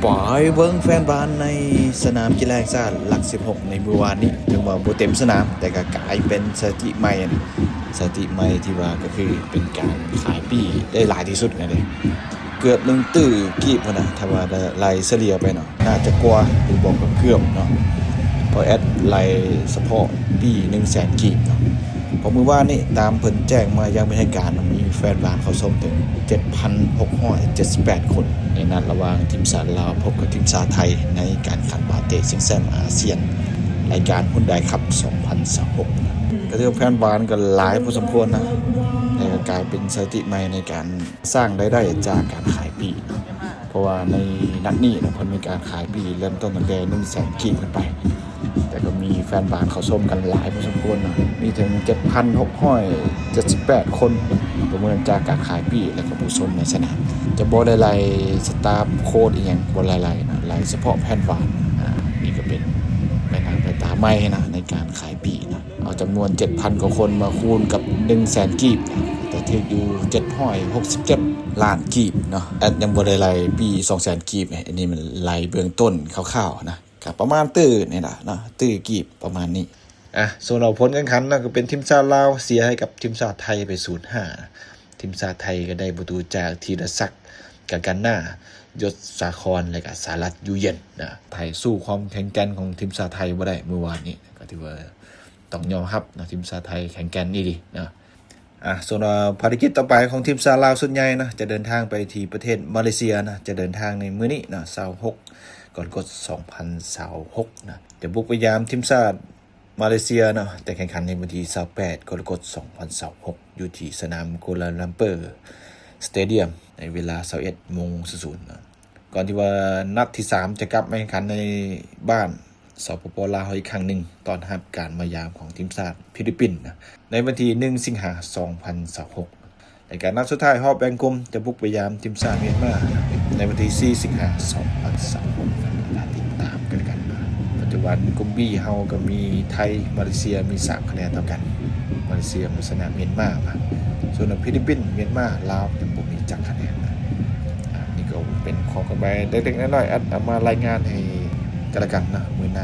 ໄປເບິ່ງແຟນບານໃນສະໜາມກິລາແຫ່ງຊາດຫຼັກສິບຫົກໃນມື້ວານນີ້ ເຖິງວ່າບໍ່ເຕັມສະໜາມ ແຕ່ກໍກາຍເປັນສະຖິຕິໃໝ່ ສະຖິຕິໃໝ່ທີ່ວ່າກໍຄືເປັນການຂາຍປີ້ໄດ້ຫຼາຍທີ່ສຸດນະເດ້ ເກືອບໜຶ່ງຕື້ກີບພຸ້ນນະ ຖ້າວ່າໄລ່ສະເລ່ຍໄປເນາະ ໜ້າຈະກວ່າ ຫຼືບໍ່ກໍເກືອບເນາະ ເພາະແອັດໄລ່ສະເພາະປີ້ໜຶ່ງແສນກີບເນາະ. ເພາະມື້ວານນີ້ຕາມເພິ່ນແຈ້ງມາຢ່າງເປັນທາງການ ມີແຟນບານເຂົ້າຊົມເຖິງເຈັດພັນຫົກຮ້ອຍເຈັດສິບແປດຄົນ ໃນນັດລະຫວ່າງທີມຊາດລາວພົບກັບທີມຊາດໄທ ໃນການແຂ່ງຂັນບາເຕະຊິງແຊັມອາຊຽນ ລາຍການຮຸນໄດຄັບສອງພັນຊາວຫົກ ກໍຖືວ່າແຟນບານກໍຫຼາຍພໍສົມຄວນນະ ແຕ່ກໍກາຍເປັນສະຖິຕິໃໝ່ໃນການສ້າງລາຍໄດ້ຈາກການຂາຍປີ້ເນາະ ເພາະວ່າໃນນັດນີ້ນະ ເພິ່ນມີການຂາຍປີ້ເລີ່ມຕົ້ນຕັ້ງແຕ່ໜຶ່ງແສນກີບຂຶ້ນໄປ ແຕ່ກໍມີແຟນບານເຂົ້າຊົມກັນຫຼາຍພໍສົມຄວນເນາະ ມີເຖິງເຈັດພັນຫົກຮ້ອຍເຈັດສິບແປດຄົນ ປະເມີນຈາກການຂາຍປີ້ ແລະກໍຜູ້ຊົມໃນສະໜາມ ຈະບໍ່ໄດ້ໄລ່ສະຕາຟໂຄ້ດອີ່ຫຍັງ ບໍ່ໄດ້ໄລ່ນະ ໄລ່ສະເພາະແຟນບານ ອາ ນີ້ກໍເປັນແມ່ນາງແມ່ນຕາໃໝ່ນະ ໃນການຂາຍປີ້ນະ ເອົາຈຳນວນເຈັດພັນກວ່າຄົນມາຄູນກັບໜຶ່ງແສນກີບນະ ກໍຈະຖືກຢູ່ເຈັດຮ້ອຍຫົກສິບເຈັດລ້ານກີບເນາະ ແອັດຍັງບໍ່ໄດ້ໄລ່ປີ້ສອງແສນກີບ ອັນນີ້ມັນໄລ່ເບື້ອງຕົ້ນຄ່າວໆນະ ກໍປະມານຕື້ນີ້ລະເນາະ ຕື້ກີບປະມານນີ້. ອ່ະ ສ່ວນເອົາຜົນການຂັນເນາະ ກໍເປັນທີມຊາດລາວເສຍໃຫ້ກັບທີມຊາດໄທໄປສູນຫ້າ ທີມຊາດໄທກໍໄດ້ປະຕູຈາກທີລະສັກ ກາກັນນາ ຍົດສາຄອນ ແລະກະສະຫະລັດ ຢູເຢັນນະ ໄທສູ້ຄວາມແຂງແກ່ນຂອງທີມຊາດໄທບໍ່ໄດ້ມື້ວານນີ້ ກໍຖືວ່າຕ້ອງຍອມຮັບນະ ທີມຊາດໄທແຂງແກ່ນອີ່ຫຼີນະ. ອ່ະ ສ່ວນວ່າພາລະກິດຕໍ່ໄປຂອງທີມຊາດລາວຊຸດໃຫຍ່ນະ ຈະເດີນທາງໄປທີ່ປະເທດມາເລເຊຍນະ ຈະເດີນທາງໃນມື້ນີ້ນະ ຊາວຫົກ ກໍລະກົດ ສອງພັນຊາວຫົກນະ ຈະບຸກໄປຢາມທີມຊາດມາເລເຊຍເນາະ ແຕ່ແຂ່ງຂັນໃນວັນທີຊາວແປດ ກໍລະກົດ ສອງພັນຊາວຫົກ ຢູ່ທີ່ສະໜາມໂກລາລັມເປີສະເຕດຽມ ໃນເວລາຊາວເອັດໂມງສູນນະ ກ່ອນທີ່ວ່ານັດທີສາມຈະກັບມາແຂ່ງຂັນໃນບ້ານ ສປປ ລາວ ເຮົາອີກຄັ້ງໜຶ່ງ ຕ້ອນຮັບການມາຢາມຂອງທີມຊາດຟີລິບປິນນະ ໃນວັນທີໜຶ່ງ ສິງຫາ ສອງພັນຊາວຫົກ ແລະກະນັດສຸດທ້າຍຮອບແບ່ງກຸ່ມຈະບຸກໄປຢາມທີມຊາດມຽນມາໃນວັນທີສີ່ ສິງຫາ ສອງພັນຊາວຫົກ ຕິດຕາມກັນກັນ. ປັດຈຸບັນກຸ່ມບີເຮົາກໍມີໄທ ມາເລເຊຍ ມີສາມຄະແນນເທົ່າກັນ ມາເລເຊຍມາຊະນະມຽນມາມາ ສ່ວນຟີລິບປິນ ມຽນມາ ລາວ ຍັງບໍ່ມີຈັກຄະແນນນະ. ອາ ນີ້ກໍເປັນຂໍ້ເຄື່ອນໄຫວເລັກໆນ້ອຍໆ ແອັດເອົາມາລາຍງານໃຫ້ກັນແລະກັນເນາະ ມື້ໜ້າ